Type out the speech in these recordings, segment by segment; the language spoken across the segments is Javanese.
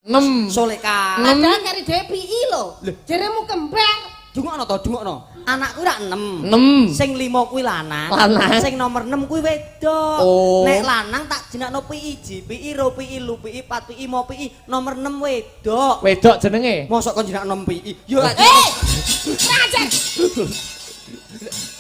6. Soleka. Padahal kari dhewe PI lho. Jeremu kembar. Dungokno to, dungokno. Anakku rak 6. 6. Sing 5 kuwi lanang, Lanang. Sing nomor 6 kuwi wedok. Oh. Nek lanang tak jenakno PI 1, PI 2, PI 3, PI 4, PI 5, PI nomor 6 wedok. Wedok jenenge. Mosok kon jenakno 6 PI. Yo tak Eh! Kurang ajar.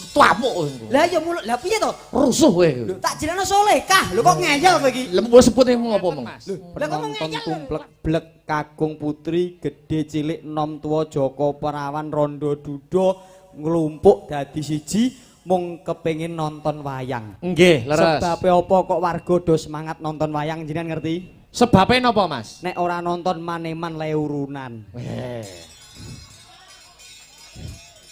Tuapuk. Lah ya muluk, lah piye to? Rusuh kowe. Lho tak jenakno Solekah. Lho kok ngeyel kowe iki? Lah mbok sebut yang ngopo, Meng? Lah kok Penonton ngeyel? Tumplek blek kakung putri gedhe cilik nom tuwa jaka perawan rondo duda nglumpuk dadi siji mung kepengin nonton wayang. Nggih, leres. Sebabe apa kok warga do semangat nonton wayang jenengan ngerti? Sebabe napa, Mas? Nek ora nonton maneman le urunan.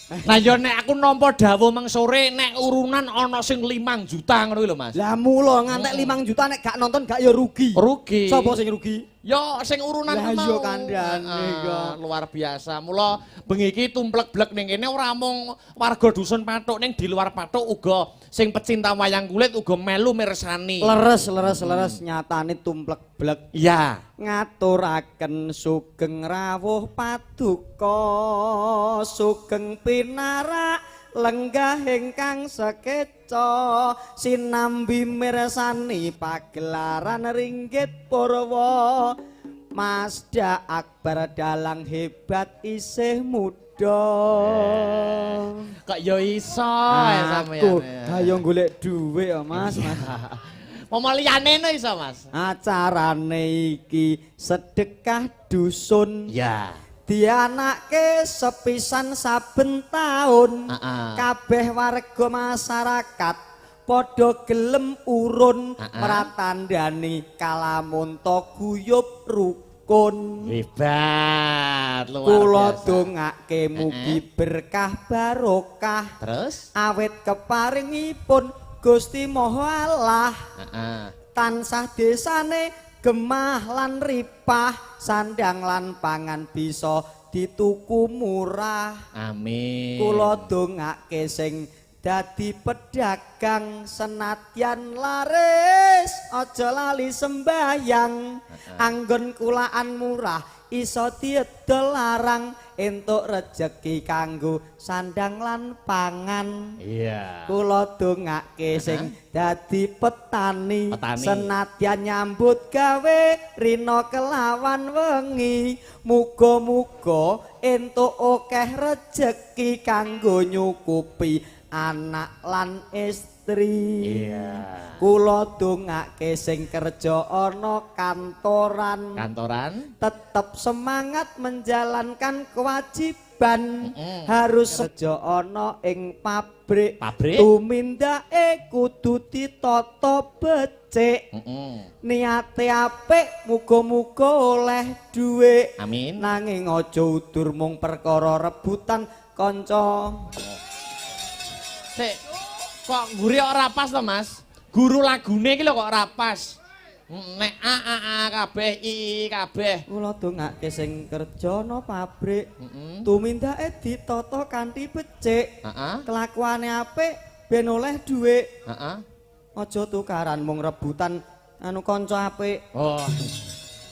Lah ya nek aku nampa dawuh meng sore nek urunan ana sing 5 juta ngono kuwi lho, Mas. Lah mula ngantek 5 juta nek gak nonton gak ya rugi. Rugi. Sopo sing rugi? Ya sing urunan Lah ku mau. iya kandhane Heeh, kok. Luar biasa. Mula bengi iki tumplek-blek ning kene ora mung warga dusun Pathuk, ning di luar Pathuk uga sing pecinta wayang kulit uga melu mirsani. Leres leres leres nyatane tumplek blek. Iya. Ngaturaken sugeng rawuh paduka sugeng pinarak lenggah ingkang sekeca sinambi mirsani pagelaran ringgit purwa. Mas Da Akbar dalang hebat isih muda. Kok ya iso ya sampeyan. Aku ayo golek dhuwit ya Mas, Mas. Momo liyane no iso, Mas. Acarane iki sedekah dusun. Iya. Dianake sepisan saben taun. Kabeh warga masyarakat padha gelem urun mratandani kalamunta guyub rukun. Hebat, luar Kula biasa. dongake mugi berkah barokah. Terus? Awit keparingipun Gusti Maha Allah. Tansah desane gemah lan ripah, sandang lan pangan bisa dituku murah. Amin. Kula dongake sing dadi pedagang senadyan laris aja lali sembahyang. Anggon kulaan murah iso diedol larang, entuk rejeki kanggo sandang lan pangan. Iya. Kula dongake sing dadi petani, Petani. Senadyan nyambut gawe rina kelawan wengi, muga-muga entuk akeh rejeki kanggo nyukupi anak lan istri. Iya. Kula dongake sing kerja ana kantoran, Kantoran. Tetep semangat menjalankan kewajiban. Harus kerja ana ing pabrik, Pabrik. Tumindake kudu ditata becik. Niate apik muga-muga oleh dhuwit. Amin. Nanging aja udur mung perkara rebutan kanca. Sik. Kok ngguri ora pas to, Mas? Guru lagune iki lho kok ora pas. Nek A A A kabeh I I kabeh. Kula dongake sing kerja ana pabrik, tumindake ditata kanthi becik. Kelakuane apik ben oleh dhuwit. Aja tukaran mung rebutan anu kanca apik. Oh.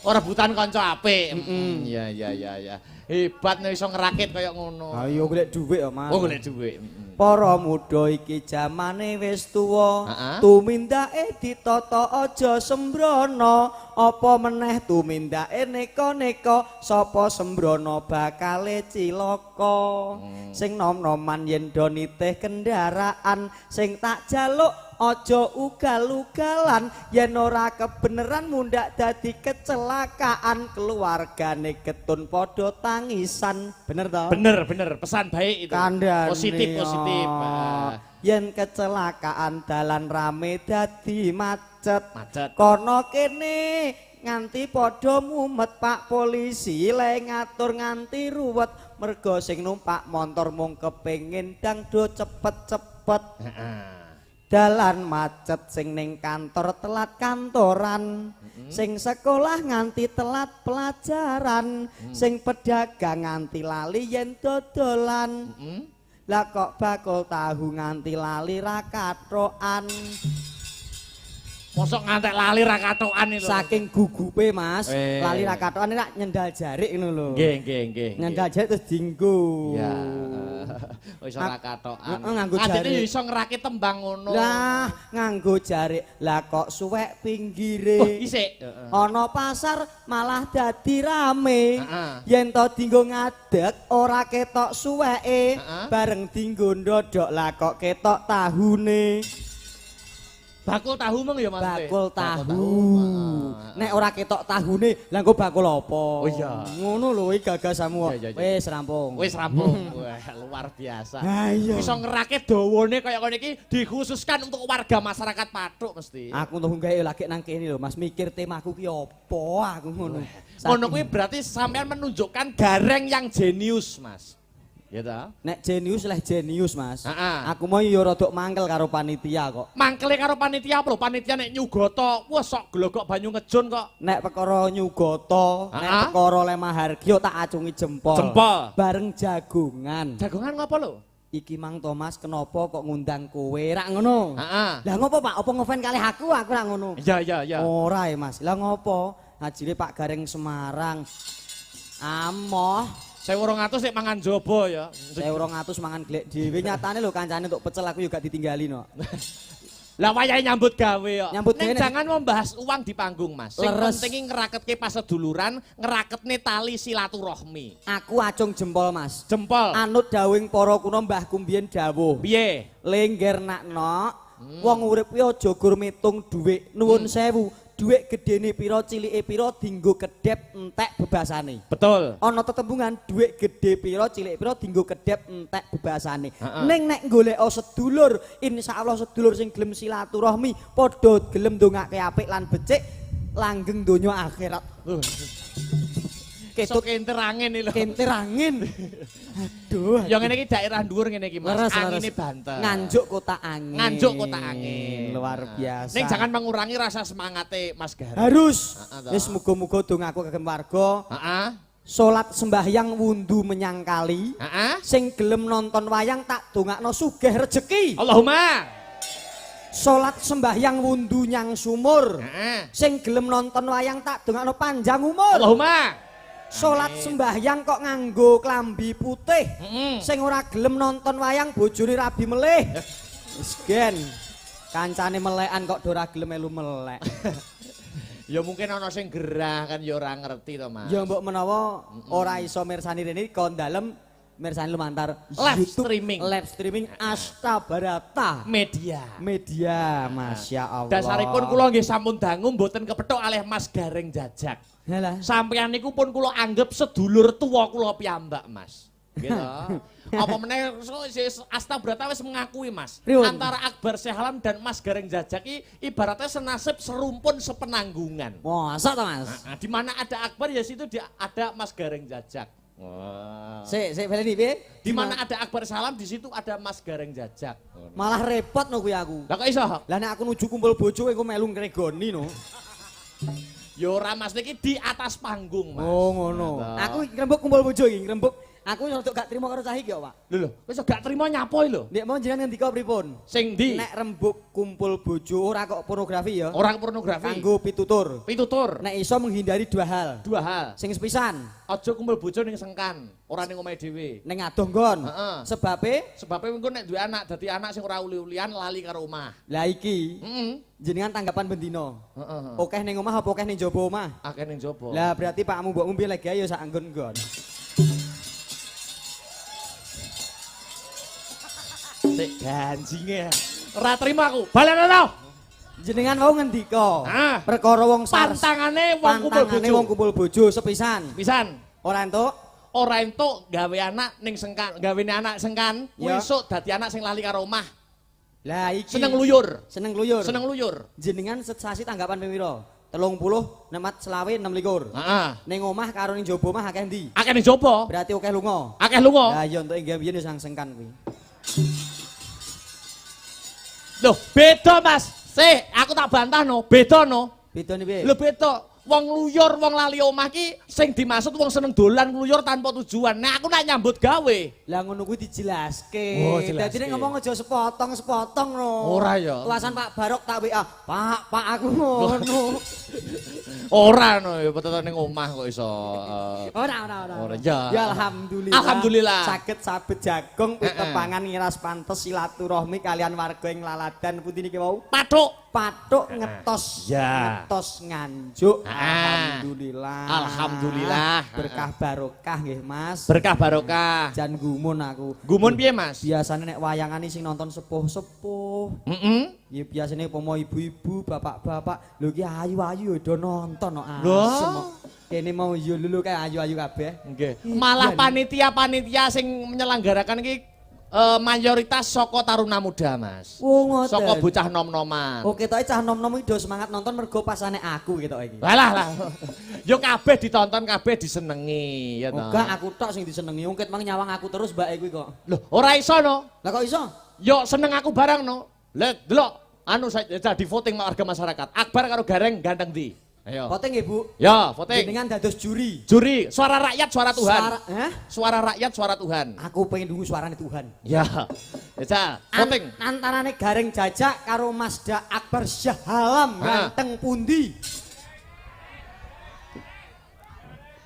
Oh, rebutan kanca apik. Iya iya iya iya. Hebat nek iso ngerakit kaya ngono. Ayo golek dhuwit ya, Mas. Oh, golek dhuwit. Para muda iki jamane wis tuwa, tumindake ditata aja sembrono, apa meneh tumindake neka-neka, sapa sembrono bakale cilaka. Sing nom-noman yen do nitih kendaraan, sing tak jaluk aja ugal-ugalan, yen ora kebeneran mundak dadi kecelakaan, keluargane getun padha tangisan. Bener to? Bener bener, pesan baik itu. Kandhane. Positif positif. Yen kecelakaan dalan rame dadi macet. Macet. Kono kene nganti padha mumet, Pak polisi le ngatur nganti ruwet, mergo sing numpak montor mung kepengin dangdo cepet-cepet. Dalan macet sing ning kantor telat kantoran, sing sekolah nganti telat pelajaran, sing pedagang nganti lali yen dodolan. Lah kok bakul tahu nganti lali ra katrokan. Mosok ngantek lali ra katokan itu. Saking gugupe, Mas, lali ra katokan nek nyendal jarik ngono lho. Nggih, nggih, nggih. Nyendal jarik terus dinggo. Ya. Oh, iso ra katokan. Heeh, nganggo jarik. Adine iso ngerakit tembang ngono. Lah, nganggo jarik. Lah kok suwek pinggire. Oh, isik. Ana pasar malah dadi rame. Yen to dinggo ngadeg ora ketok suweke, bareng dinggo ndodok lah kok ketok tahune. Bakul tahu meng ya Mas? Bakul tahu. Nek ora ketok tahune, lah engko bakul apa? Oh iya. Ngono lho iki gagasanmu. Wis rampung. Wis rampung. Wah, luar biasa. Ha iya. Iso ngerakit dawane kaya ngene iki dikhususkan untuk warga masyarakat Pathuk mesti. Aku tuh gawe lagi nang kene lho Mas, mikir temaku ki apa aku ngono. Ngono kuwi berarti sampean menunjukkan Gareng yang jenius, Mas. Ya ta? Nek jenius leh jenius, Mas. Aku mau ya rada mangkel karo panitia kok. Mangkele karo panitia apa lho? Panitia nek nyugata, wah sok glogok banyu ngejun kok. Nek perkara nyugata, nek perkara lemahargya tak acungi jempol. Jempol. Bareng jagongan. Jagongan ngopo lho? Iki mang to Mas, kenapa kok ngundang kowe rak ngono? Heeh. Lah ngopo Pak? Apa ngefan kalih aku? Aku rak ngono. Iya, iya, iya. Ora ya Mas. Lah ngopo? Hajile Pak Gareng Semarang. Amoh. 1200 sik mangan jaba ya. 1200 mangan glek dhewe. Nyatane lho kancane untuk pecel aku juga ditinggali no. Lah wayahe nyambut gawe kok. Nyambut gawe. Jangan membahas uang di panggung, Mas. Sing penting ngraketke paseduluran, ngraketne tali silaturahmi. Aku acung jempol, Mas. Jempol. Anut dawuhing para kuno mbahku mbiyen dawuh. Piye? Lengger nak nok, wong urip kuwi aja gur mitung dhuwit. Nuwun sewu. Dhuwit gedene pira cilike pira dinggo kedhep entek bebasane. Betul. Ana tetembungan dhuwit gedhe pira cilik pira dinggo kedhep entek bebasane. Ning nek goleka sedulur, insyaallah sedulur sing gelem silaturahmi padha gelem ndongake apik lan becik langgeng donya akhirat. Ketut kenter angin iki lho. Kenter angin. Aduh. Ya ngene iki daerah dhuwur ngene iki Mas. Angine banter. Nganjuk kota angin. Nganjuk kota angin. Luar biasa. Ning jangan mengurangi rasa semangate Mas Gareng. Harus. Wis muga-muga dongaku kagem warga. Heeh. Salat sembahyang wundu menyang kali. Heeh. Sing gelem nonton wayang tak dongakno sugih rejeki. Allahumma. Salat sembahyang wundu nyang sumur. Heeh. Sing gelem nonton wayang tak dongakno panjang umur. Allahumma. Salat sembahyang kok nganggo klambi putih. Sing ora gelem nonton wayang bojone rabi melih. Wis gen. Kancane melekan kok ora gelem melu melek. Ya mungkin ana sing gerah kan ya ora ngerti to, Mas. Ya mbok menawa ora iso mirsani rene kon dalem mirsani lumantar live YouTube, streaming. Live streaming Astabarata Media. Media, Masya Allah. Dasaripun kula nggih sampun dangu mboten kepethuk kalih Mas Gareng Jajak. Halah. Sampeyan niku pun kula anggap sedulur tuwa kula piyambak, Mas. Gitu. Apa meneh Astabrata wis mengakui, Mas. Pripun? Antara Akbar Syahlam dan Mas Gareng Jajak iki ibaratnya senasib serumpun sepenanggungan. Masa to, Mas? Nah, di mana ada Akbar ya situ dia ada Mas Gareng Jajak. Wah. Sik, sik baleni piye? Di mana ada Akbar Salam di situ ada Mas Gareng Jajak. Malah repot no kuwi aku. Lah kok iso? Lah nek aku nuju kumpul bojo kowe melu ngregoni no. Ya ora Mas niki di atas panggung, Mas. Oh ngono. Aku ngrembug kumpul bojo iki, ngrembug. Aku rada gak trimo karo cah iki kok, Pak. Lho lho, wis gak trimo nyapo lho. Nek mau jenengan ngendika pripun? Sing ndi? Nek rembug kumpul bojo ora kok pornografi ya. Ora pornografi. Kanggo pitutur. Pitutur. Nek iso menghindari dua hal. Dua hal. Sing sepisan, aja kumpul bojo ning sengkan, ora ning omahe dhewe. Ning adoh nggon. Heeh. Sebabe? Sebabe engko nek duwe anak, dadi anak sing ora uli-ulian lali karo omah. Lah iki. Heeh. Jenengan tanggapan bendina. Heeh. Akeh ning omah apa akeh ning jaba omah? Akeh ning jaba. Lah berarti pakmu mbokmu piye lagi ayo sak nggon-nggon. Sik ganjinge. Ora terima aku. Balenono. Jenengan wau ngendika. Perkara wong pantangane wong kumpul bojo. Pantangane wong kumpul bojo sepisan. Pisan. Ora entuk. Ora entuk gawe anak ning sengkan, gawene anak sengkan, kuwi esuk dadi anak sing lali karo omah. Lah iki. Seneng luyur. Seneng luyur. Seneng luyur. Jenengan sesasi tanggapan ping pira? 30, 6, 25, 26. Heeh. Ning omah karo ning jaba omah akeh ndi? Akeh ning jaba. Berarti akeh lunga. Akeh lunga. Lah iya entuk nggih biyen wis sengkan kuwi. Loh, beda Mas. Sik, aku tak bantah no. Beda no. Beda ni piye? Lho beda. Wong ngluyur, wong lali omah ki sing dimaksud wong seneng dolan ngluyur tanpa tujuan. Nek aku nak nyambut gawe. Lah ngono kuwi dijelaske. Oh, jelaske. Dadi nek ngomong aja sepotong-sepotong no. Ora ya. Tuasan Pak Barok tak WA. Pak, Pak aku ngono. Ora no ya betul ning omah kok iso. Ora, ora, ora. Ora, ya. Ya alhamdulillah. Alhamdulillah. Saged sabet jagung pitepangan ngiras pantes silaturahmi kalian warga ing Laladan pundi niki wau? Pathuk. Pathuk ngetos. Ya. Ngetos Nganjuk. Alhamdulillah. Alhamdulillah. Berkah barokah nggih, Mas. Berkah barokah. Jan gumun aku. Gumun piye, Mas? Biasane nek wayangane sing nonton sepuh-sepuh. Heeh. Ya biasane pomo ibu-ibu, bapak-bapak, lho iki ayu-ayu ya do nonton kok asem. Lho. Kene mau yo lho kae ayu-ayu kabeh. Nggih. Malah panitia-panitia sing menyelenggarakan iki mayoritas saka taruna muda, Mas. Oh, ngoten. Saka bocah nom-noman. Oh, ketoke cah nom-nom iki do semangat nonton mergo pasane aku ketoke iki. Lah lah. Yo kabeh ditonton, kabeh disenengi, ya toh. Enggak, aku tok sing disenengi. Wong ket mang nyawang aku terus mbake kuwi kok. Loh, ora iso no. Lah kok iso? Yo seneng aku barang no. Lah delok anu saya di voting warga masyarakat. Akbar karo Gareng ganteng ndi? Ayo. Voting nggih, Bu. Ya, voting. Jenengan dados juri. Juri, suara rakyat, suara Tuhan. Suara, hah? Suara rakyat, suara Tuhan. Aku pengen nunggu suarane Tuhan. Ya. Ya, voting. Antarane Gareng Jajak karo Mazda Akbar Syahalam ganteng pundi?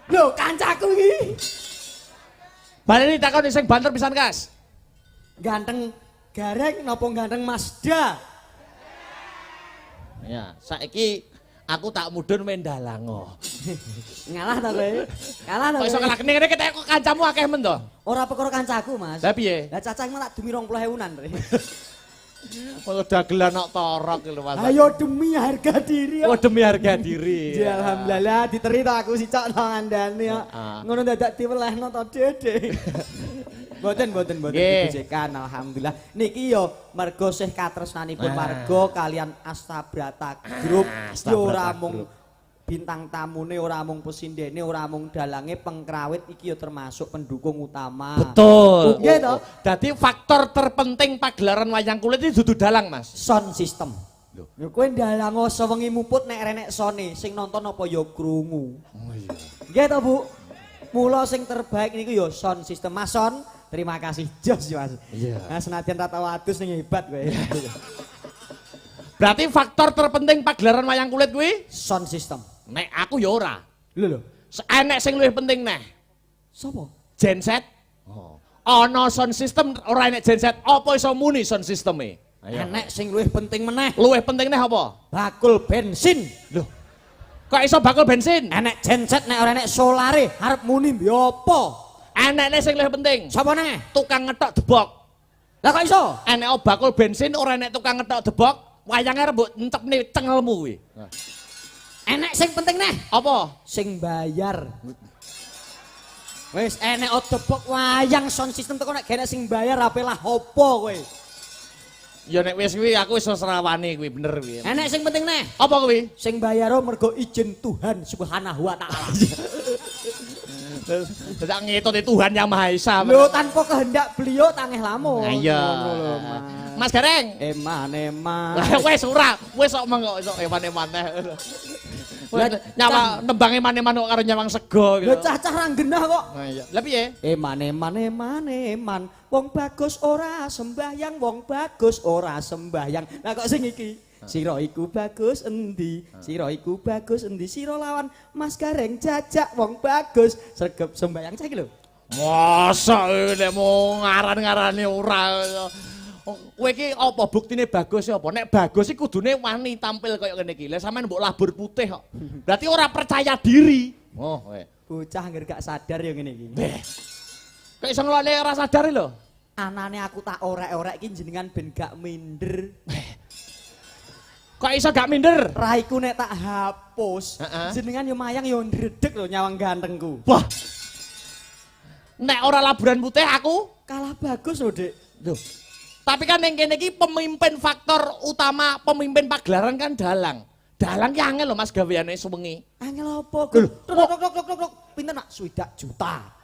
Lho, kancaku iki. Baleni takon sing banter pisan, Kas. Ganteng Gareng napa ganteng Mazda? Ya, saiki aku tak mudhun mendalango. Ngalah ta kowe? Kalah ta Kok iso kowe? ngelakne ngene ketek kok kancamu akeh men to? Ora perkara kancaku, Mas. Lah piye? Lah cacah malah demi 20.000-an. Kalau dagelan nok torok lho Mas. Ayo demi harga diri. Oh, demi harga diri. Ya alhamdulillah diterima aku si cok nang ngandani ya. Heeh. Ngono dadak diwelehno to Dede. Mboten mboten mboten dipujikan alhamdulillah. Niki yo mergo sih katresnanipun warga kalian Astabrata Group. Yo ora mung bintang tamune, ora mung pesindene, ora mung dalange, pengkrawit iki yo termasuk pendukung utama. Betul. Nggih to? Dadi faktor terpenting pagelaran wayang kulit itu dudu dalang, Mas. Sound system. Lho, ya kowe ndalang sewengi muput nek renek sone, sing nonton apa ya krungu. Oh iya. Nggih to, Bu? Mula sing terbaik niku ya sound system. Mas Son, terima kasih jos ya, Mas. Iya. Nah, senadyan ra tau adus ning hebat kowe. Berarti faktor terpenting pagelaran wayang kulit kuwi Sound system. Nek aku ya ora. Lho lho. Enek sing luwih penting neh. Sopo? Genset. Oh. Ana sound system ora enek genset, apa iso muni sound systeme? Ayo. Enek sing luwih penting meneh. Luwih penting neh apa? Bakul bensin. Loh. Kok iso bakul bensin? Enek genset nek ora enek solare arep muni mbek apa? Enekne sing luwih penting. Sapa neh? Tukang ngetok debok. Lah kok iso? Enek bakul bensin ora enek tukang ngetok debok, wayange arep mbok encepne cengelmu kuwi. Enek sing penting neh. Apa? Sing bayar. Wis enek debok wayang sound system teko nek gak enek sing bayar ape lah opo kowe? Ya nek wis kuwi aku iso serawani kuwi bener kuwi. Enek sing penting neh. Apa kuwi? Sing bayar mergo izin Tuhan Subhanahu wa taala. Dadak ngetoti Tuhan Yang Maha Esa. Lho tanpa kehendak beliau tangeh lamun. Nah, iya. Ngono lho, Mas. Mas Gareng. Eman eman. Lah wis ora, wis kok meng kok iso eman-eman neh. Lah, Nyawa nembang eman-eman kok karo nyawang sego gitu. Lho cah-cah ra genah kok. Nah iya. Lah piye? Eman eman eman eman. Wong bagus ora sembahyang, wong bagus ora sembahyang. Lah kok sing iki? Sira iku bagus endi? Sira iku bagus endi? Sira lawan Mas Gareng jajak wong bagus sregep sembahyang cah iki lho. Masa nek mau ngaran-ngarani ora. Kowe iki apa buktine bagus apa? Nek bagus iki kudune wani tampil kaya ngene iki. Lah sampean mbok labur putih kok. Berarti ora percaya diri. Oh, kowe. Bocah ngger gak sadar ya ngene iki. Beh. Kok iso ngelone ora sadar lho? Anane aku tak orek-orek iki jenengan ben gak minder. Kok iso gak minder? Raiku nek tak hapus, jenengan yo mayang yo ndredeg lho nyawang gantengku. Wah. Nek ora laburan putih aku kalah bagus lho, Dik. Lho. Tapi kan yang kene iki pemimpin faktor utama pemimpin pagelaran kan dalang. Dalang ki angel lho Mas gaweane suwengi. Angel apa? Lho, tok tok tok tok tok. Pinten nak? 60 juta.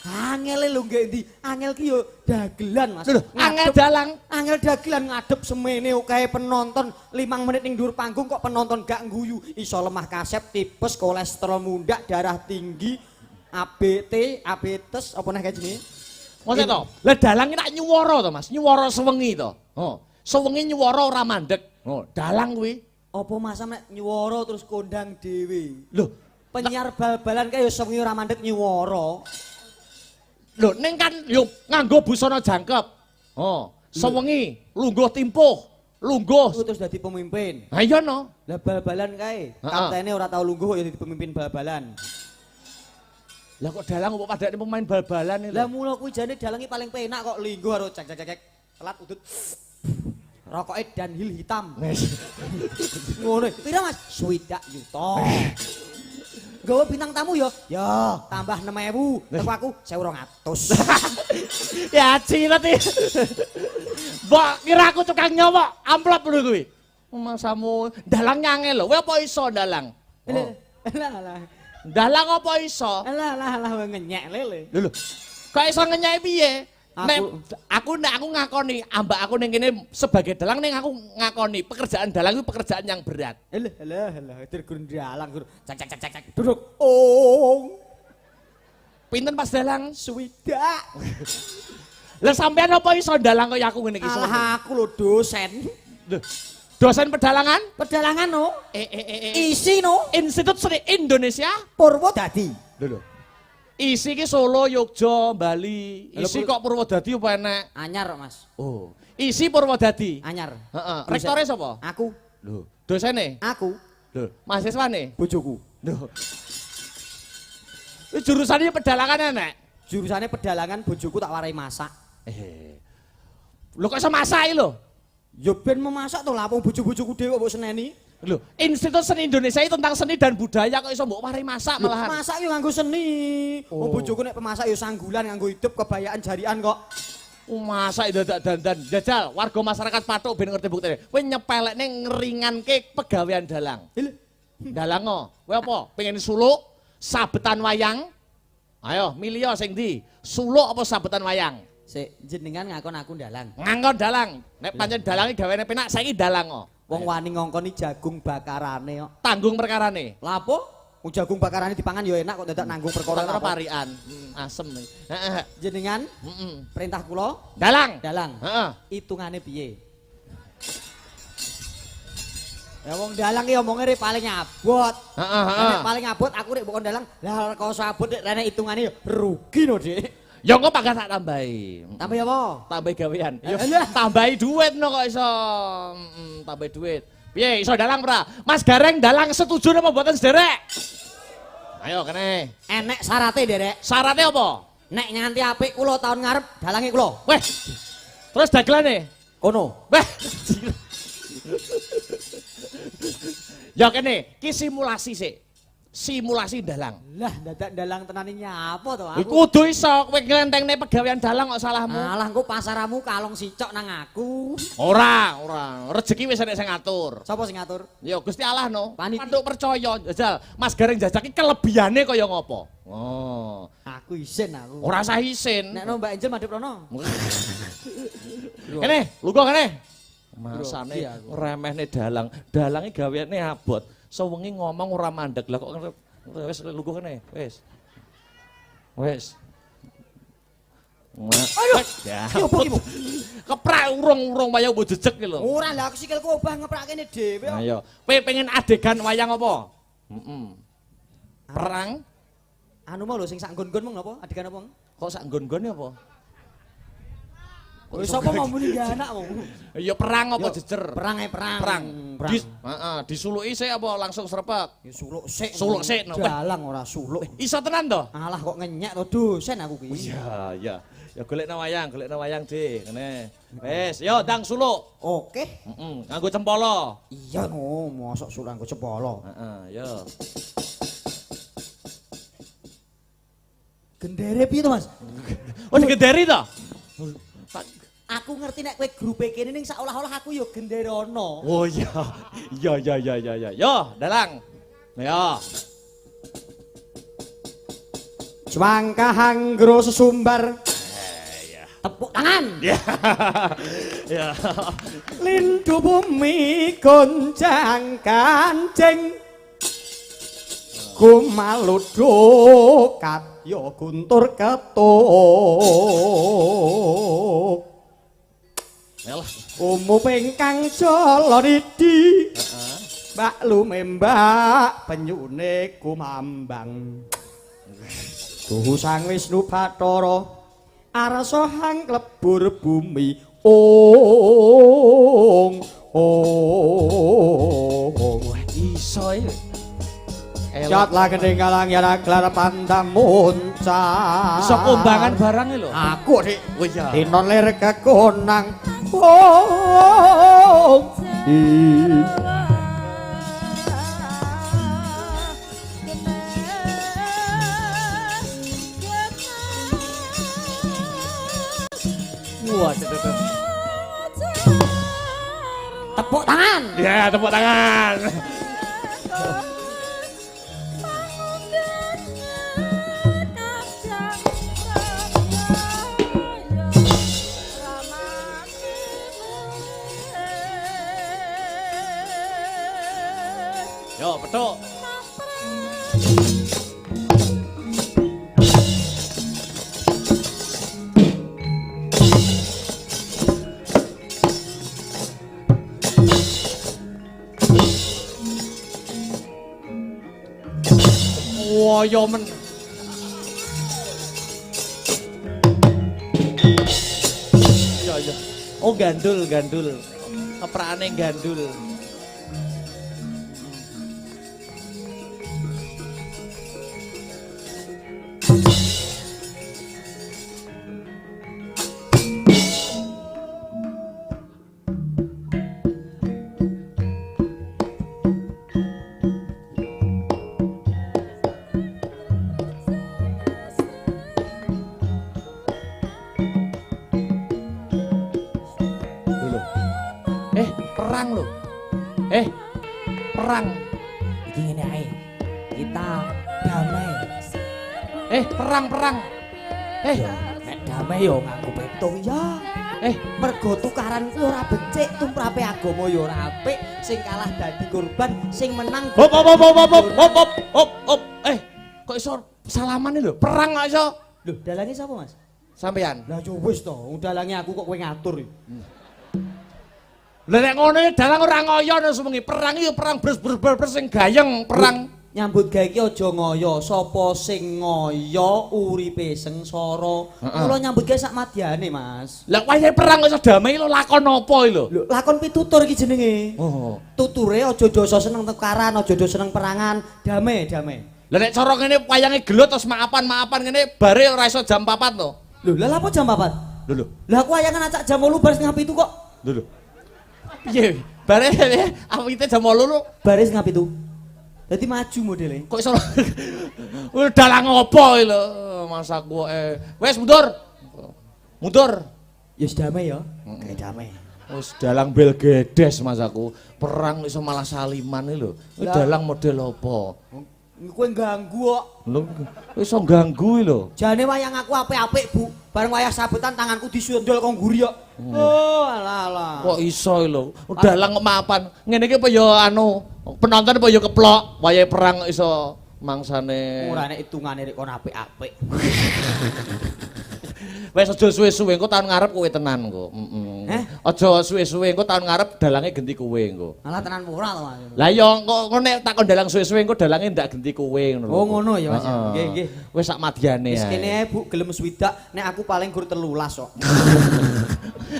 Angele lho nggih endi? Angel ki yo dagelan, Mas. Lho, angel dalang. Angel dagelan ngadep semene okae penonton 5 menit ning dhuwur panggung kok penonton gak ngguyu. Iso lemah kasep, tipes, kolesterol mundak, darah tinggi, ABT, abetes, apa neh kae jenenge? Mosok to? Lah dalang iki nak nyuwara to, Mas. Nyuwara sewengi to. Oh, sewengi nyuwara ora mandek. Oh, dalang kuwi. Apa masa nek nyuwara terus kondang dhewe? Lho, Penyiar bal-balan kae ya sewengi ora mandek nyuwara. Lho ning kan yo nganggo busana jangkep. Oh, sewengi lungguh timpuh, lungguh. Terus dadi pemimpin. Ha iya no. Lah bal-balan kae, kaptene ora tau lungguh kok ya dadi pemimpin bal-balan. Lah kok dalang kok padake pemain bal-balan iki. Lah mula kuwi jane dalange paling penak kok lingguh karo cek cek cek. Telat udut. Rokoke Dunhill hitam. Ngono. Pira Mas? 60 yuta. Gawa bintang tamu ya? Ya, tambah 6.000. Teko aku 1.200. Ya cilet iki. Mbok kira aku tukang nyowok amplop lho kuwi. Masamu dalang nyangel lho. Kowe apa iso dalang? Lah lah. Dalang apa iso? Lah lah lah ngenyek lele. Lho lho. Kok iso ngenyek piye? Nek aku ngakoni ambak aku ning kene sebagai dalang ning aku ngakoni pekerjaan dalang itu pekerjaan yang berat. Alah alah alah gur dalang gur cek cek cek cek cek duduk. Oh. Pinten Mas dalang? Swidak. Lah sampean apa iso dalang kaya aku ngene iki? Alah aku lho dosen. Lho. Dosen pedalangan? Pedalangan no. Isi no. Institut Seni Indonesia Purwodadi. Lho lho. Isi ki Solo, Yogya, Bali. Isi kok Purwodadi apa enek? Anyar kok, Mas. Oh. Isi Purwodadi. Anyar. Heeh. Rektore sapa? Aku. Lho, dosene? Aku. Lho, mahasiswane? Bojoku. Lho. Jurusane pedalangan enek? Jurusane pedalangan bojoku tak warai masak. Lho kok iso masak iki lho? Ya ben memasak to lah wong bojo-bojoku dhewe mbok seneni. Lho, Institut Seni Indonesia itu tentang seni dan budaya kok iso mbok warai masak malahan. Masak yo nganggo seni. Wong bojoku nek pemasak yo sanggulan nganggo hidup kebayaan jarian kok. Masak dadak dandan. Jajal warga masyarakat Pathuk ben ngerti buktine. Kowe nyepelekne ngringanke pegawean dalang. Lho, Dalango, kowe apa? Pengen suluk, sabetan wayang? Ayo, milih sing ndi? Suluk apa sabetan wayang? Sik, jenengan ngakon aku dalang. Ngangkon dalang. Nek pancen dalange gaweane penak, saiki dalango. Wong wani ngongkoni jagung bakarane kok. Tanggung perkarane. Lah apa? Wong jagung bakarane dipangan ya enak kok dadak nanggung perkara Perkara parian. Asem. Heeh. Jenengan Heeh. perintah kula Dalang. dalang. Heeh. Hitungane piye? Ya wong dalang ki omonge rek paling abot. Heeh, heeh. Nek paling abot aku rek mbok dalang, lah rekoso abot rek rene hitungane ya rugi no, Dik. Ya engko pangkat tak tambahi. Tambahi apa? Tambahi gawean. Ya Alah. tambahi duit no kok iso. Tambahi duit. Piye iso dalang ora? Mas Gareng dalang setuju napa mboten sederek? Ayo kene. Enek syarate, Derek. Syaratnya apa? Nek nganti apik kula tahun ngarep dalange kula. Weh. Terus dagelane? Kono. Weh. Ya kene, ki simulasi sik. Simulasi dalang. Lah dadak dalang tenane nyapa to aku? Iku kudu iso kowe nglentengne pegawean dalang kok salahmu. Alah engko pasaramu kalong sicok nang aku. Ora, ora. Rezeki wis enek sing ngatur. Sapa sing ngatur? Ya Gusti Allah no. Panitia. Pathuk percaya. Jajal, Mas Gareng jajak iki kelebihane kaya ngopo? Oh. Aku isin aku. Ora sah isin. Nek no Mbak Angel madhep rono. Kene, lungguh kene. Masane Grogi aku. remehne dalang. Dalange gaweane abot. Sewengi ngomong ora mandek. Lah kok wis lungguh kene, wis. Wis. Aduh. Ya. Ki opo ki, Bu? Keprak urung-urung wayang mbok jejeg ki lho. Ora lah aku sikilku obah ngeprak kene dhewe. kok. Ayo, kowe pengen adegan wayang apa? Heeh. Perang Anu mau lho sing sak nggon-nggon mong napa? Adegan apa? kok sak nggon-nggone apa? Wis sapa mau muni anak wong. Ya perang apa Yo, jejer? Perang ae perang. Perang. Perang. Heeh, disuluki sik apa langsung srepek? Ya suluk sik. Suluk sik, no. Dalang ora suluk. Iso tenan to? Alah kok ngenyek to dosen aku ki. Iya, iya. Ya golekno wayang, Dik. Ngene. Wis, yo ndang suluk. Oke. Heeh, nganggo cempala. Iya no, mosok suluk nganggo cempala. Heeh, yo. Gendere piye to, Mas? Oh, digenderi to? Aku ngerti nek kowe grupe kene ning seolah-olah aku ya genderono. Oh iya. Iya iya iya iya iya. Yo, dalang. Yo. Swangkah anggro sesumbar. Tepuk tangan. Ya. Ya. Lindu bumi goncang kancing. Gumaludho katya guntur ketuk. Yalah. Umup ingkang jala ridi. Mbak lumembak penyune kumambang. Duhu Sang Wisnu Bathara arsa hang klebur bumi. Ong ong. Wah, iso iki. Jat lah ketinggalan ya gelar pandang muncak. Iso kombangan barang lho. Aku dik. Oh iya. Tinon lir kekonang. Oh. Wah, tuh. Tepuk tangan. Ya, tepuk tangan. Yo, petuk. Wah, yo men. Ya, ya. Oh, gandul, gandul. Keprakane gandul. Lho, lho. Perang lho. Perang. Iki ngene ae. Kita damai. Perang, perang. Nek damai yo nganggo petung ya. Mergo tukaran kuwi ora becik, tumrape agama ya ora apik, sing kalah dadi korban, sing menang Hop hop hop hop hop hop hop hop hop. Kok iso salaman lho? Perang kok iso? Lho, dalange sapa, Mas? Sampean. Lah yo wis to, wong dalange aku kok kowe ngatur. Lah nek ngono dalang ora ngoyo nek sewengi. Perang iki perang bres bres bres bres sing gayeng, perang. Nyambut gawe iki aja ngoyo, sapa sing ngoyo uripe sengsara. Kula nyambut gawe sak madyane, Mas. Lah wayahe perang kok iso damai lho lakon apa iki lho? Lho, lakon pitutur iki jenenge. Oh. Tuture aja dosa seneng tukaran, aja dosa seneng perangan, damai, damai. Lah nek cara ngene wayange gelut terus maapan-maapan ngene bare ora iso jam 4 to. Lho, lah lapo jam 4? Lho lho. Lah aku wayangan acak jam 8 bar setengah 7 kok. Lho lho. Piye? Bare awite jam 8 lho. Bare setengah 7. Dadi maju modele. Kok iso dalang apa iki lho Mas aku Wis mundur. Mundur. Ya wis damai ya. Kayak damai. Wis dalang bel gedes Mas aku. Perang iso malah saliman iki lho. Kuwi dalang model apa? Kowe ganggu kok. Lho iso ganggu iki lho. Jane wayang aku apik-apik, Bu. Bareng wayah sabetan tanganku disundul kok ngguri kok. Oh, alah alah. Kok iso iki lho. Dalang kok mapan. Ngene iki apa ya anu penonton apa ya keplok wayahe perang kok iso mangsane. Ora nek hitungane rek kon apik-apik. Wes aja suwe-suwe engko taun ngarep kowe tenan engko. Heeh. Aja suwe-suwe engko taun ngarep dalange genti kowe engko. Alah tenan ora to, Mas. Lah ya engko nek takon dalang suwe-suwe engko dalange ndak genti kowe ngono lho. Oh ngono ya, Mas. Heeh. Nggih, nggih. Wis sak madyane Wis ae. kene ae, Bu, gelem swidak nek aku paling gur 13 kok.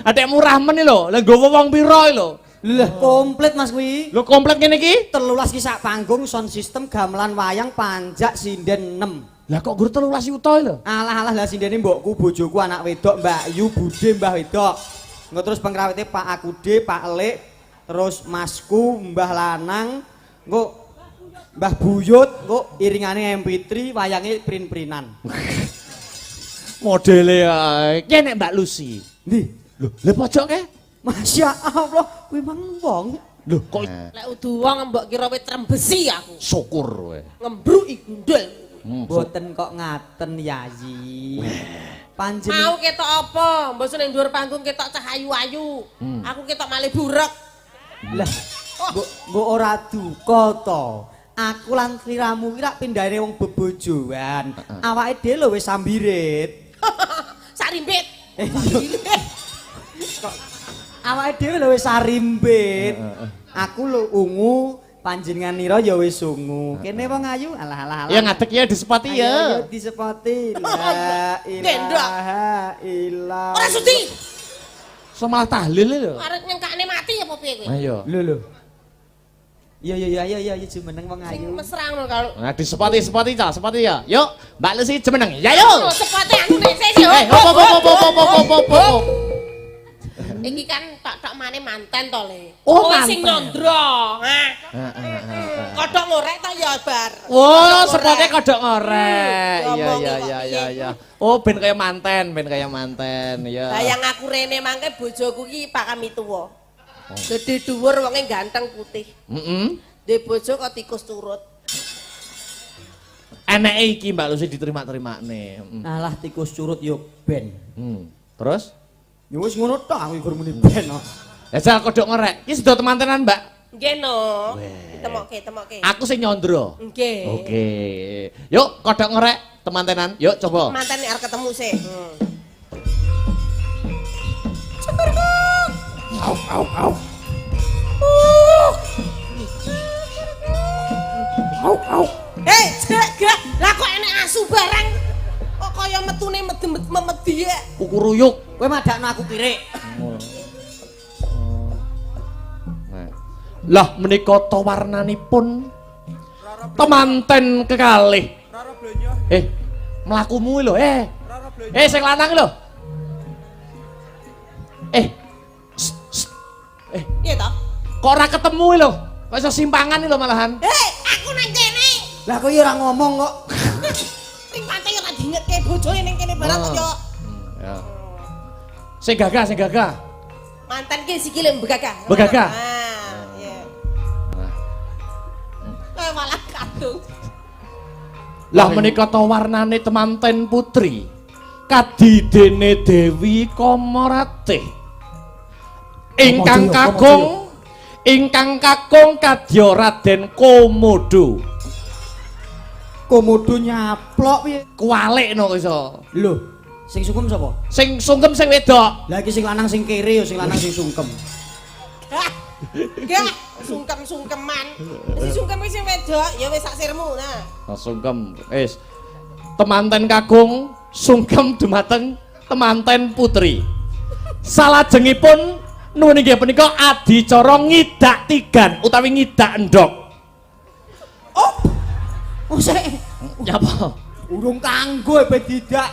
Adek murah men iki lho. Lah nggawa wong pira iki lho? Lah komplit Mas kuwi. Lho komplit ngene iki? 13 ki sak panggung sound system gamelan wayang panjak sinden 6. Lah kok gur 13 yuta iki lho? Alah alah lah sindene mbokku, bojoku, anak wedok, Mbak Yu, Bude, Mbah wedok. Engko terus pengrawite Pak Akude, Pak Elik, terus masku, Mbah Lanang, engko Mbah Buyut, engko iringane MP3, wayange print-printan. Modele ae. Ki nek Mbak Lucy. Ndi? Lho, lha pojok ke? Masya Allah, kuwi mang wong. Lho, kok Lek udu wong mbok kira wit trembesi aku. syukur kowe. Ngembruki gundul. Mboten kok ngaten, Yayi. Mau Panjenengan ketok apa? Mbok ning dhuwur panggung ketok cah ayu-ayu. Aku ketok malih burek. Lah, mbok mbok ora duka to. Aku lan sliramu ki rak pindhane wong bebojoan. Awake dhewe lho wis sambirit. Sak rimbit. Eh, iya. Awake dhewe lho wis sarimbit. Aku lho ungu, panjenengan nira ya wis ungu. Kene wong ayu, alah alah alah. Ya ngadeg ya disepati Ayo, ya. ayo disepoti. La Gendok. ilaha illallah. Ora sudi. Semalah tahlil lho. Arep nyengkakne mati apa piye kowe? Ayo. Lho lho. Iya iya iya iya iya iya jumeneng wong Sing ayu. mesra ngono kalau. Nah, disepati-sepati cah, sepati ya. Yuk, Mbak Lucy jumeneng. Ya yuk. Oh, sepate anu nek sik. Eh, opo opo opo opo opo opo. Iki kan tok-tok mane manten to, Le. Oh, Kowe sing manten. nyondro. Ha. Kodhok ngorek ta ya bar. Wah, sepate kodhok ngorek. Iya Diomongi iya kok iya piye. iya iya. Oh, ben kaya manten, ben kaya manten. Iya. Bayang aku rene mangke bojoku ki Pak kami tuwa. Gede dhuwur wonge ganteng putih. Heeh. Duwe bojo kok tikus turut. Eneke iki Mbak Lucy diterima-terimane. Heeh. Alah tikus curut yo ben. Terus? Ya wis ngono tok aku iku muni ben kok. Jajal kodhok ngorek. Iki sida temantenan, Mbak. Nggih no. Ditemokke, temokke. Aku sing nyondro. Nggih. Oke. Yuk, kodhok ngorek temantenan. Yuk, coba. Manten nek arep ketemu sik. Hmm. Au au au. Au au. Hei, jek gak. Lah kok enek asu barang. Kok kaya metune memedi ya. Kuku ruyuk. Kowe madakno aku kirik. Nah. Lah menika ta warnanipun temanten kekalih. Eh, mlakumu lho, eh. Eh, sing lanang lho. Eh. Sst, sst. Eh, Piye to? kok ora ketemu lho? Kok iso simpangan lho malahan? Hei, aku nang kene. Lah kok ya ora ngomong kok. Ring pantai ora diingetke bojone ning kene barang kok yo. Ya. Sing gagah, sing gagah. Mantan ki sikile begagah. Begagah? Ah, iya. Eh malah kadung. Lah menika ta warnane temanten putri. Kadidene Dewi Kamaratih. Ingkang kakung ingkang kakung kadya Raden Komodo. Komodo nyaplok piye? Kuwalikno kok iso. Lho, sing sungkem sapa? Sing sungkem sing wedok. Lah iki sing lanang sing kere ya sing lanang sing sungkem. Gak. Gak, sungkem-sungkeman. Sing sungkem ki sing wedok, ya wis sak sirmu nah. Oh, sungkem. Wis. Temanten kakung sungkem dumateng temanten putri. Salajengipun nuwun inggih punika adicara ngidak tigan utawi ngidak endhog. Oh sik, Nyapa? urung kanggo e didak.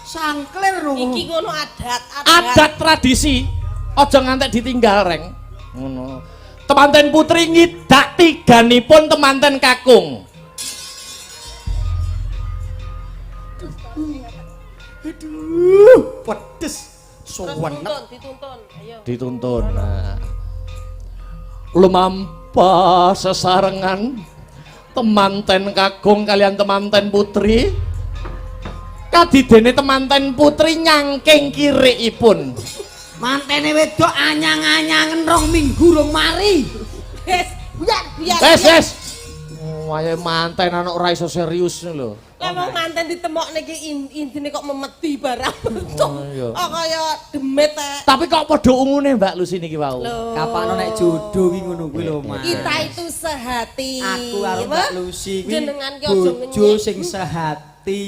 Sangklir lho. Iki ngono adat, Adat tradisi aja ngantek ditinggal, Reng. Ngono. Temanten putri ngidak tiganipun temanten kakung. Aduh, pedes. Terus Suwenep. dituntun, dituntun. Ayo. Dituntun. Nah. Lumampah sesarengan temanten kakung kalian temanten putri. Kadidene temanten putri nyangking kirikipun. Mantene wedok anyang-anyangen 2 minggu rong mari. Wis, buyar, buyar. Wes, wes. Wayahe manten anak ora iso serius lho. Lah wong manten ditemokne iki intine kok memedi barang. Oh, iya. Oh kaya demit eh. Tapi kok padha ungune Mbak Lucy niki wau. Lho. Kapano nek jodoh ki ngono kuwi lho, Mas. Kita itu sehati. Aku karo Mbak Lucy kuwi Jenengan ki aja bojo ngenyek. sing sehati,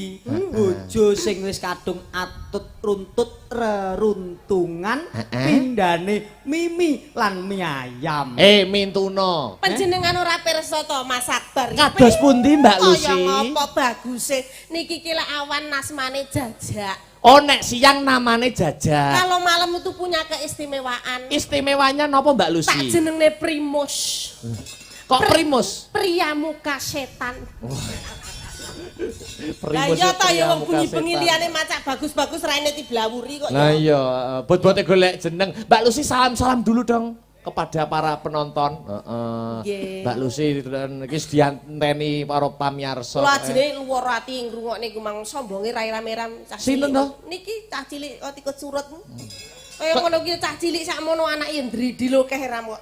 bojo sing wis kadung atut runtut reruntungan, pindane mimi lan mie ayam. Eh, mintuna. Panjenengan ora pirsa to Mas Akbar. Kados pundi Mbak Kaya Lucy? ngopo baguse niki ki lek awan nasmane jajak. Oh, nek siang namane jajak. Kalau malam itu punya keistimewaan. Istimewanya napa Mbak Tak Lucy? jenenge Primus. Kok primus? Pria muka setan. Lah Primus iya ta ya pria wong muka bengi-bengi setan. liyane macak bagus-bagus raine diblawuri kok Lah ya. iya, bot-bote golek jeneng. Mbak Lucy salam-salam dulu dong. kepada para penonton. Heeh. Nggih. Mbak Lucy dan iki dianteni para pamirsa. Kula ajene luwara ati ngrungokne iku mang sombonge rai rame-ram cah Sinten cilik. to? Niki cah cilik kok ikut surut. Kaya ngono ki cah cilik sakmono anake ndridil akeh ram kok.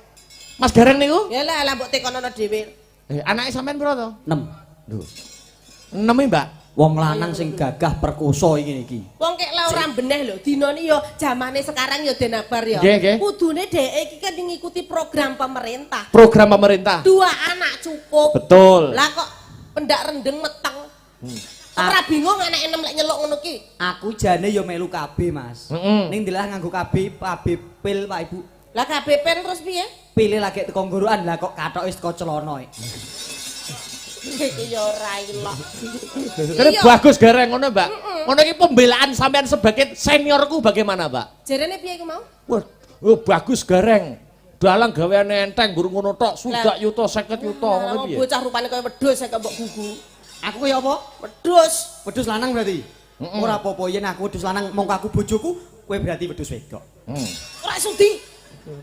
Mas Gareng niku? Ya lah lah mbok tekonono dhewe. Eh, anake sampean piro to? 6. Lho. 6 e, Mbak. Wong lanang sing gagah perkosa iki niki. Wong kek lah ora beneh lho, dinane ya zamane sekarang ya Den Akbar ya. Nggih, nggih. Kudune dhek iki kan ngikuti program pemerintah. Program pemerintah. Dua anak cukup. Betul. Lah kok pendak rendeng meteng. Ora bingung anake enem lek nyeluk ngono ki. Aku jane ya melu KB, Mas. Heeh. Ning dilah nganggo KB, KB pil Pak Ibu. Lah KB pen terus piye? Pile lagi teko nggurukan lah kok katok wis teko celana. Iki ya ora ilok. Jadi Iya. bagus Gareng ngono, Mbak. Ngono iki pembelaan sampean sebagai seniorku bagaimana, Mbak? Jarene piye iku mau? Wah, oh, bagus Gareng. Dalang gaweane enteng guru ngono tok, sudak yuta 50 yuta ngono Lah, piye? bocah rupane kaya wedhus kok mbok gugu. Aku kaya apa? Wedhus. Wedhus lanang berarti. Ora apa-apa yen aku wedhus lanang mongko aku bojoku, kowe berarti wedhus wedok. Ora sudi.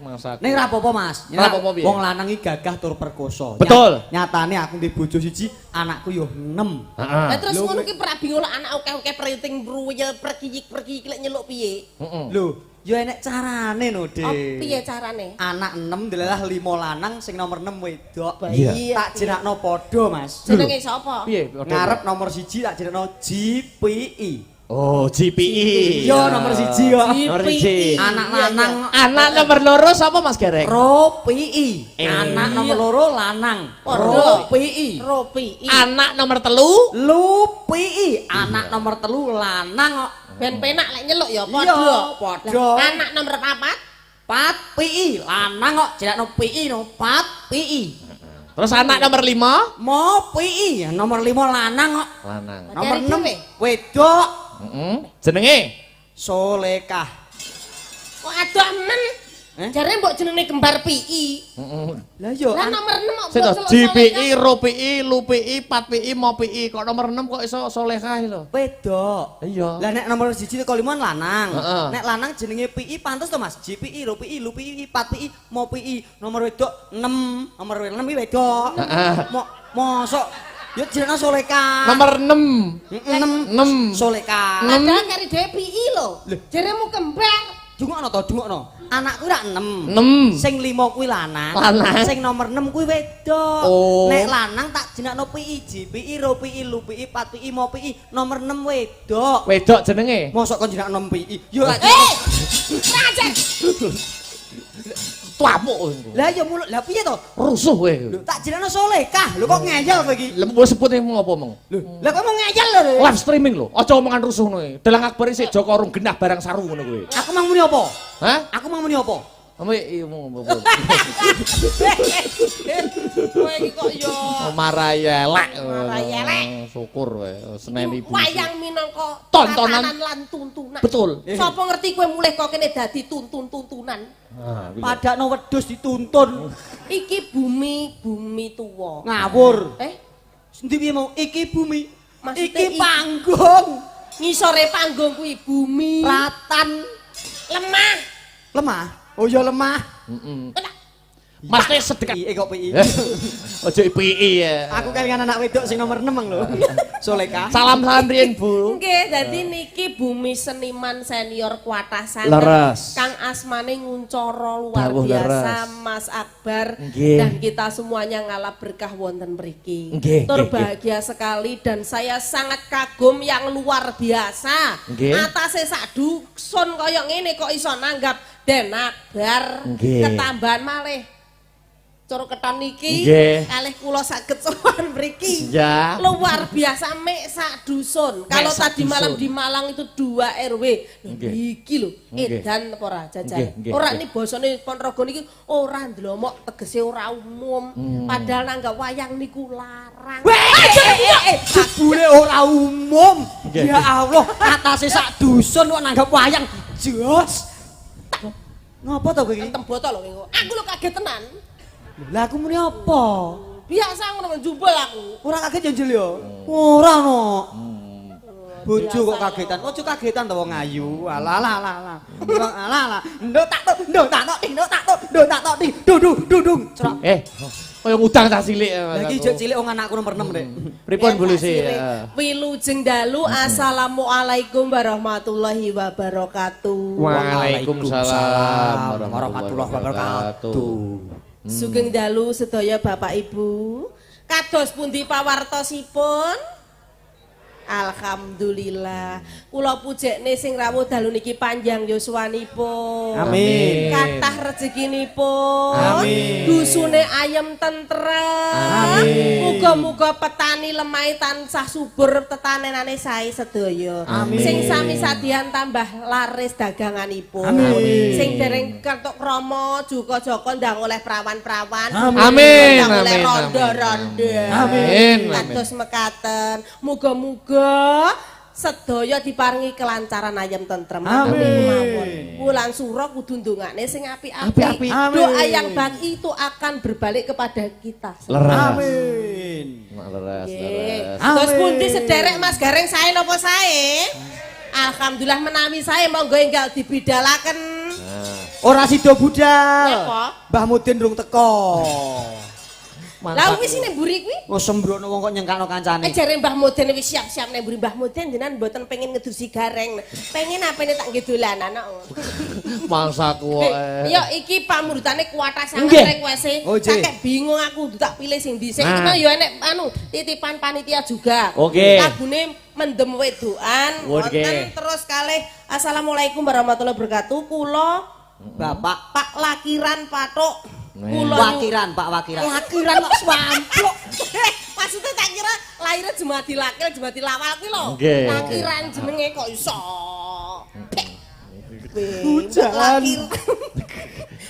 Masa. Ning ora apa-apa, Mas. Ora apa-apa piye? Wong lanang iki gagah tur perkosa. Betul. Nyatane aku ndek bojo siji, anakku yo 6. Heeh. Lah terus Lho, ngono kowe- ki pra bingung lah anak akeh-akeh printing bruyel perkiyik-perkiyik lek nyeluk piye? Heeh. Lho, yo enek carane no, Dik. Oh, piye carane? Anak 6 delalah 5 lanang sing nomor 6 wedok. Iya. Tak jenakno padha, Mas. Jenenge sapa? Piye? Ngarep nomor 1 tak jenakno GPI. Oh, GPI. Yo nomor 1 yo. Nomor siji. Anak lanang Anak nomor loro sapa Mas Gareng? Ro PI. Eh. Anak nomor loro lanang. Padha. Ro PI. Ropi. Anak nomor telu? Lu PI. Anak nomor telu lanang kok. Ben penak lek nyeluk ya Iya, padha. padha. Lah, anak nomor papat Pat PI lanang kok jenakno PI no pat PI. Terus anak nomor lima? Mo PI nomor 5 lanang kok. Lanang. Nomor Dari 6 dhewe? wedok. Heeh. Jenenge? Solekah. Kok adoh men. Eh? Jare mbok jenenge kembar PI. Heeh. Lah yo Lah nomor 6 kok Sik mbok to, celuk GPI, Solehah. Ro PI, Lu PI, Pat PI, Mo PI. Kok nomor 6 kok iso Solehah lho? wedok. Iya. Lah nek nomor 1 teko 5 lanang. Heeh. Nek lanang jenenge PI pantes to Mas. GPI, Ro PI, Lu PI, Pat PI, Mo PI. Nomor wedok 6, nomor 6 iki wedok. Heeh. Mo mosok yo jenenge Solekah. Nomor 6. 6 6. Solekah. Padahal kari dhewe PI lho. Lho. Jaremu kembar. Dungokno to, dungokno. Anakku rak 6. 6. Sing 5 kuwi lanang, Lanang. sing nomor 6 kuwi wedok. Oh. Nek lanang tak jenakno PI, GPI, Ro PI, Lu PI, Pat PI, Mo PI, nomor 6 wedok. Wedok jenenge? Mosok kon jenakno PI. Yo tak Eh! Raja. Tuamuk. Lah ya mulut, lah piye to? Rusuh kowe. Lho tak jenakno Solekah. Lho kok ngeyel kowe iki? Lah mbok sebut mau apa mong? Lho, lah kok mau ngeyel lho. Live streaming lho. Aja omongan rusuh ngono kuwi. Dalang Akbar isih Joko rung genah barang saru ngono kuwi. Aku mang muni apa? Hah? Aku mang muni apa? Apa iya mau apa? Kowe iki kok yo Marai elek. Marai elek. Syukur kowe seneni ibu. Wayang minangka Tontonan. tatanan lan tuntunan. Betul. Sapa ngerti kowe mulih kok kene dadi tuntun-tuntunan. Ah, kuwi lho. Padakno wedhus dituntun. Iki bumi bumi tuwa. Ngawur. Eh, Endi piye mau? Iki bumi. Maksudnya Iki iki- panggung. Ngisore panggung kuwi bumi. Ratan Lemah. lemah. Oh ya lemah. Heeh. Kena. Mas teh sedekat. PI kok PI. Ojo PI ya. Aku kelingan anak wedok sing nomor 6 mang lho. Soleka. Salam-salam riyen, Bu. Nggih, dadi niki bumi seniman senior kuatah sanget. Leres. Kang asmane nguncara luar Dawuh biasa leres. Mas Akbar Nggih. dan kita semuanya ngalap berkah wonten mriki. Nggih, Tur nggih, nggih. bahagia sekali dan saya sangat kagum yang luar biasa. Nggih. Atase sak dusun kaya ngene kok iso nanggap Den Akbar. Nggih. Ketambahan malih. Cara keton niki Nggih. kalih kula saged sowan mriki. Ya. Luar biasa mek sak dusun. Kalau Mek sak tadi malam dusun. di Malang itu 2 RW. Lho, Nggih. iki lho, Nggih. edan apa ora Nggih, jajan. nggih, Ora nggih. ini basane Ponorogo niki ora ndlomok tegese ora umum. Padahal nanggap wayang niku larang. Jebule ora umum. Nggih, Ya Allah, atase sak dusun kok nanggap wayang. Jos. Ngopo to kowe iki? Kentem botol lho kowe. Aku lho kaget tenan. Lah aku muni apa? Biasa ngono njubel aku. Ora kaget yo Jul yo. Ora no. Bojo kok kagetan. Ojo kagetan to wong ayu. Alah alah alah alah. Alah alah. Nduk tak tok, nduk tak tok, nduk tak tok, nduk tak tok, dudung dudung. Crok. Kaya ngudang cah cilik. Lah iki jek cilik wong anakku nomor 6, Dek. Pripun Bu Lusi? Wilujeng dalu, assalamualaikum warahmatullahi wabarakatuh. Waalaikumsalam warahmatullahi wabarakatuh. Sugeng dalu sedaya Bapak Ibu. Kados pundi pawartosipun? Alhamdulillah. Kula pujekne sing rawuh dalu niki panjang yuswanipun. Amin. Kathah rezekinipun. Amin. Dusune ayem tentrem. Amin. Muga-muga petani lemahe tansah subur tetanenane sae sedaya. Amin. Sing sami sadian tambah laris daganganipun. Amin. Sing dereng ketuk krama juka-jaka ndang oleh prawan-prawan. Amin. Ndang oleh Amin. rondo-rondo. Amin. Kados mekaten. Muga-muga sedaya diparingi kelancaran ayem tentrem. Amin. Wulan sura kudu ndongakne sing apik-apik. Apik-apik. Amin. Doa yang baik itu akan berbalik kepada kita. Leres. Amin. Leres, Nggih. leres. Terus Amin. pundi sederek Mas Gareng sae napa sae? Alhamdulillah menawi sae monggo enggal dibidalaken. Ora sida budal. Napa? Mbah Mudin rung teko. Lah wis ning mburi kuwi. Wes sembrono wong kok nyengkakno kancane. Jare Mbah Mudin wis siap-siap ning mburi Mbah Mudin jenengan mboten pengen ngedusi Gareng. Pengen apene tak nggih dolanan kok. Mangsaku kok. Yo iki pamundutane kuatah sanget Nggih. request-e. Oh, nggih. Kakek bingung aku tak pilih sing dhisik. Iki Nah. mah yo enek anu titipan panitia juga. Oke. Lagune mendem wedokan Oke. wonten terus kalih Assalamualaikum warahmatullahi wabarakatuh. Kula Bapak Pak Lakiran Pathuk. Nah. Kula Wakiran, Pak Wakiran. Lakiran kok swamplok. Maksudnya tak kira lahirnya Jumadi Lakil, Jumadi Lawal kuwi lho. Nggih. Lakiran jenenge kok iso. Hujan.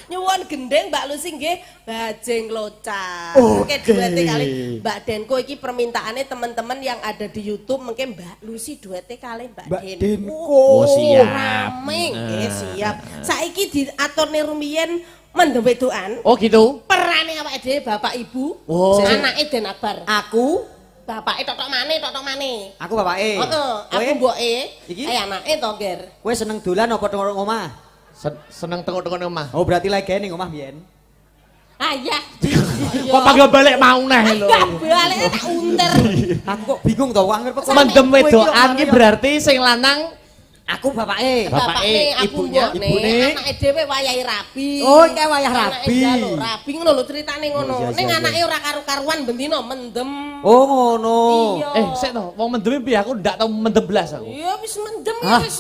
Nyuwun gendeng Mbak Lusi nggih bajing loncat. Oke. Oke duete kali Mbak Denko iki permintaannya teman-teman yang ada di YouTube mungkin Mbak Lusi duete kali Mbak, Mbak Denko. Denko. Oh, siap. Rame nggih siap. Saiki diaturne rumiyin mendem wedokan. Oh gitu. Perane awake dhewe bapak ibu, Oh. anake Den Akbar. Aku, Bapake totok mane, totok mane. aku bapake. Heeh, aku Kowe, mboke. Iki? Anake to, Ger. kowe seneng dolan apa tengok omah? Seneng tengok-tengok nang omah. Oh, berarti lagi ning omah biyen. Ayah. Kok panggil balik mau neh lho. Balik tak unter. Aku kok bingung to, wong anggere Mendem wedokan ki berarti sing lanang Aku bapake. Bapake, Bapake aku ibunya, mbokne, ibune. anake dhewe wayahe rabi. Oh, iki wayah Anake rabi. njaluk rabi ngono lho critane ngono. Oh, iya, iya, Ning iya. anake ora karu-karuan bendina mendem. Oh, ngono. Iya. Sik to, wong mendem piye aku ndak tau mendem blas aku. Iya wis mendem ya Hah? wis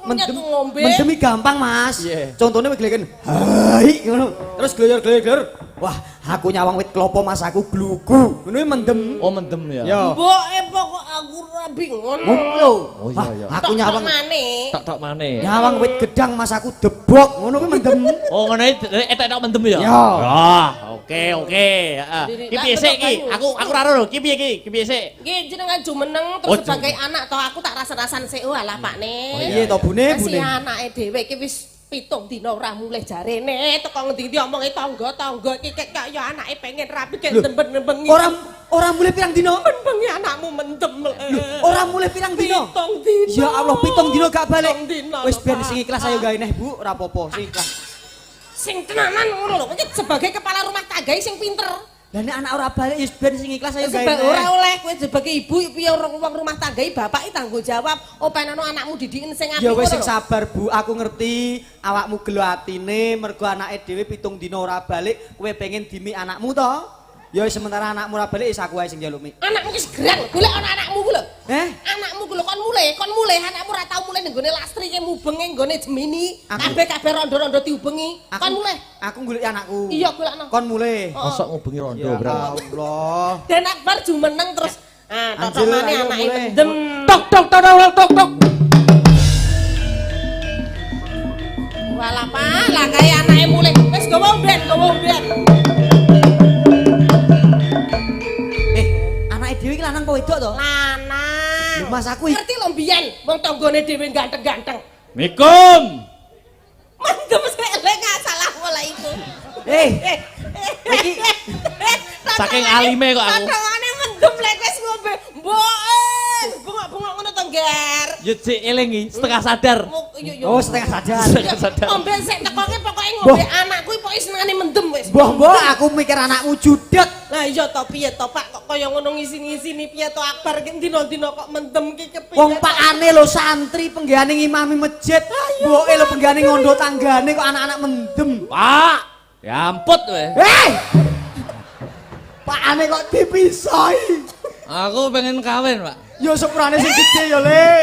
Mendem, nyatu ngombe. mendem iki gampang, Mas. Iya. Contohnya kowe gleken, hai ngono. Terus gloyor-gloyor. Wah, aku nyawang wit klopo Mas aku glugu. Ngono iki mendem. Oh mendem ya. Ya. Mboke pokok aku rabi ngono. Ngono. Oh, iya, Wah, iya. Aku nyawang mane. Tok-tok maneh. nyawang wit gedang Mas aku debok. Ngono kuwi mendem. Oh ngono iki etek-etek mendem ya. Ya. Ah, oke oke, heeh. Diri- Ki piye sik ki? Lah, Aku ora ro, ki piye ki? Ki piye sik? Nggih jenengan jumeneng Oh, terus sebagai anak toh aku tak rasa-rasan sik oh alah Pakne. Oh, Piye to bune Masih bune? anake dhewe iki wis 7 dina ora mulih jarene teko ngendi-endi omongi tangga-tangga iki kek kaya anake pengen rabi kek demben-dembengi. Ora ora mulih pirang dino? bengi anakmu mendem. Ora mulih pirang dino? 7 dina. Ya Allah, 7 dino gak balik. 7 dina Wis lho, ben Pak. sing ikhlas ayo gawe neh, Bu, ora apa-apa, sing ikhlas. Sing tenanan ngono lho, iki sebagai kepala rumah tangga sing pinter. Lah nek anak ora balik ya ben sing ikhlas ayo gawe Seba neh. ora oleh kowe sebagai ibu piye wong rumah tangga iki bapak iki tanggung jawab openano anakmu didikin sing apik. Ya wis ngono sing lho. sabar Bu, aku ngerti awakmu gelo atine mergo anake dhewe 7 dina ora balik, kowe pengen dimi anakmu to? Ya wis sementara anakmu ora balik wis aku wae sing njaluk mi. Anakmu wis gerang, golek ana anakmu ku lho. Eh? Anakmu ku lho kon mulih, kon mulih anakmu ora tau mulih ning gone Lastri ki mubenge nggone Gemini. Aku- Kabeh-kabeh rondo-rondo diubengi. Kon mulih. Aku golek anakku. Iya golekno. Kon mulih. Oh. Mosok ngubengi rondo Ya berarti. Allah. Dan Akbar jumeneng terus ah Anjir, totomane ayo anake mulih. mendem. Tok tok tok tok tok tok. Walah Pak, lah kae anake mulih. Wis gowo ben, gowo ben. Anake dhewe iki lanang apa wedok to? Lanang. Lho, Mas, aku ngerti lho mbiyen wong tanggane dhewe ganteng-ganteng. Assalamualaikum. Mendem selek assalamualaikum. Eh, iki Saking alime kok aku. Tatangane mendem lek wis ngombe. Mbok, bengok-bengok ngono to, Nger. Yo cek eling iki, setengah sadar. Oh, setengah sadar. Setengah sadar. Ngombe sik tekoke pokoke ngombe anakku pokoke senengane mendem wis. Mbah, mbah, aku mikir anakmu judek. Lah iya to piye to Pak kok kaya ngono ngisi-ngisini piye to Akbar ki dina-dina kok mendem ki kepiye. Wong pakane lho santri penggehane ngimami masjid. Mboke lho penggehane ngondo tanggane kok anak-anak mendem. Pak, ya amput kowe. Hei! Pakane kok dipisoi. Aku pengen kawin, Pak. Ya sepurane sing gede ya, Le.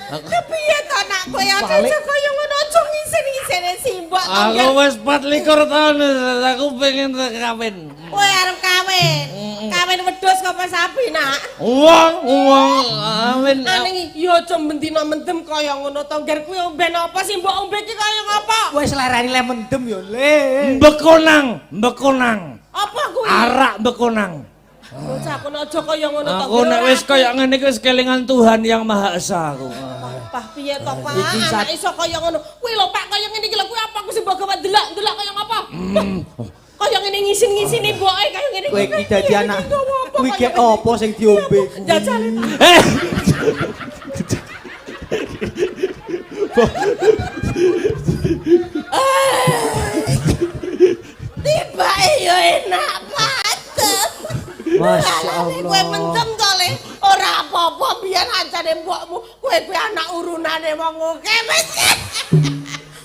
Kepiye to nak kowe aja kaya ngono aja ngisin-ngisine simbok to. Aku wis 24 tahun, aku pengen kawin. Kowe arep kawin. Kawin wedhus apa sapi nak? Wong, wong kawin. Aneh ya aja bendina mendem kaya ngono to ngger kuwi omben apa sih mbok ombe ki kaya ngapa? Wis lereni le mendem ya, Le. Bekonang, bekonang. Apa kuwi? Arak bekonang. Bocah kono aja kaya ngono to. Aku nek wis kaya ngene iki wis kelingan Tuhan Yang Maha Esa aku. Pah piye to Pak? Anak iso kaya ngono. Kuwi lho Pak kaya ngene iki lho kuwi apa aku sing mbok gawe delok-delok kaya ngapa? Kaya ngene ngisin-ngisini mboke kaya ngene. Kowe iki dadi anak. Kuwi gek apa sing diombe? Jajale ta. Eh. Tibake ya enak banget. Masya Allah. Kowe mendem to Le. Ora apa-apa biyen ancane mbokmu. Kowe kuwi anak urunane wong akeh wis.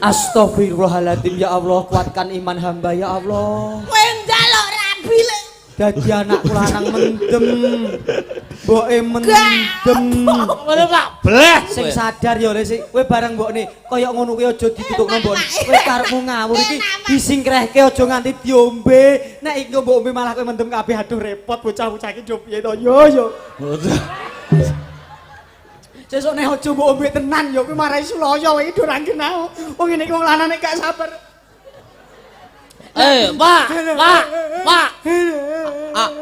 Astagfirullahaladzim ya Allah, kuatkan iman hamba ya Allah. Kowe njaluk rabi Le. Dadi anakku lanang mendem. Mboke mendem. Ngono Pak, bleh. Sing sadar ya Le sing kowe bareng mbokne kaya ngono kuwi aja ditutukno mbokne. Kowe karepmu ngawur iki disingkrehke aja nganti diombe. Nek iki mbok ombe malah kowe mendem kabeh aduh repot bocah-bocah iki yo piye to yo yo. Sesuk nek aja mbok ombe tenan yo kowe marai sulaya iki do ra kenal. Wong ngene iki wong lanang nek gak sabar. Eh, Pak, Pak, Pak.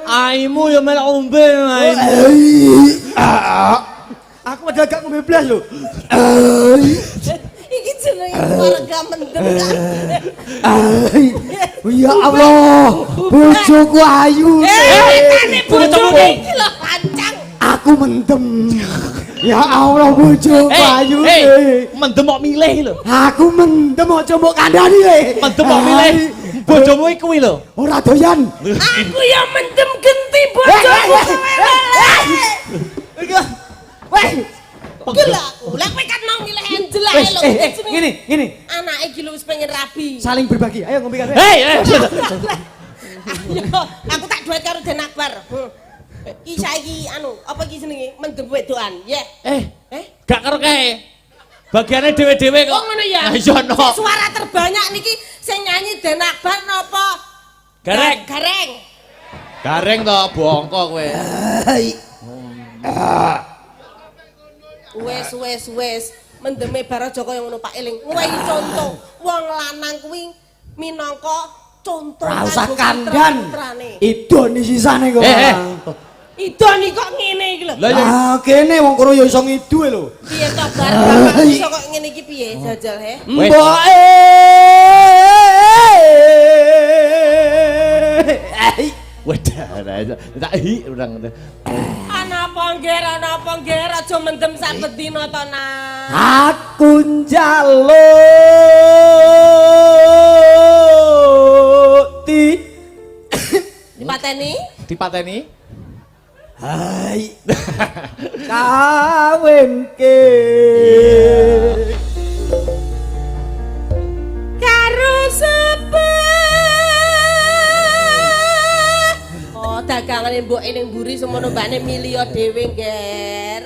Aimu yo melok ombe aimu. Aku padahal gak ngombe blas lho. Iki jenenge keluarga mendem kan. Ya Allah, bojoku ayu. Kane bojone iki lho lancang. Aku mendem. Ya Allah, bojoku ayu. Mendem kok milih lho. Aku mendem aja mbok kandhani le. Mendem kok milih. Bojomu iki kuwi lho. Ora doyan. Aku ya mendem genti bojoku. Weh, Iki lho aku. Lah kowe kan mau milih Angela wes, lho. ngene, ngene. Anake iki lho wis pengen rabi. Saling berbagi. Ayo ngombe kabeh. Hei, eh. Ayo, aku tak duet karo Den Akbar. Iki saiki anu, apa iki jenenge? Mendem wedokan. Yeh. Eh, Eh? gak karo kae. Bagiane dhewe-dhewe kok. Oh ngono ya. Iya no. Sing suara terbanyak niki sing nyanyi Den Akbar napa? Gareng. Gareng. Gareng to bongko kowe. Wes wes wes, mendeme bar aja kaya ngono Pak Eling. Ngewehi contoh, wong lanang kuwi minangka contoh Ora usah kanggo kandhan. putra-putrane. Idoni sisane kok. Eh, eh. Idoni kok ngene iki lho. Lah ya Ah, kene wong kono ya iso ngidu e lho. Piye to bar bapak iso kok ngene iki piye jajal he? Wes. Mboke. Wedah, tak hi urang. Ana apa ngger, ana apa ngger aja mendem saben dina to nak. Aku njaluk ti Dipateni? Dipateni? Hai. Kawinke. Karo sapa? Oh, dagangane mbok ning mburi semono mbakne milio dhewe, Ngger.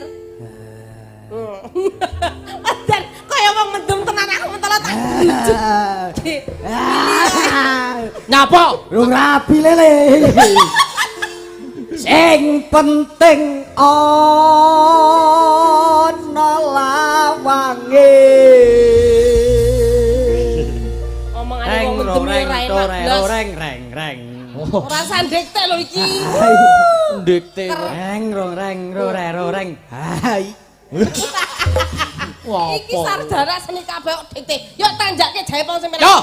Dan kaya wong mendem tenan aku mentolo tak bujuk. Nyapa? Rung rapi lele. Sing penting ana lawange. Omongane wong mendem ora enak blas. Reng reng reng. Ora sandekte lho iki. Ndekte. Reng rong reng ro re ro reng. Hai. Iki sarjana seni kabeh kok dikte. Yuk tanjake jaipong sing Yo.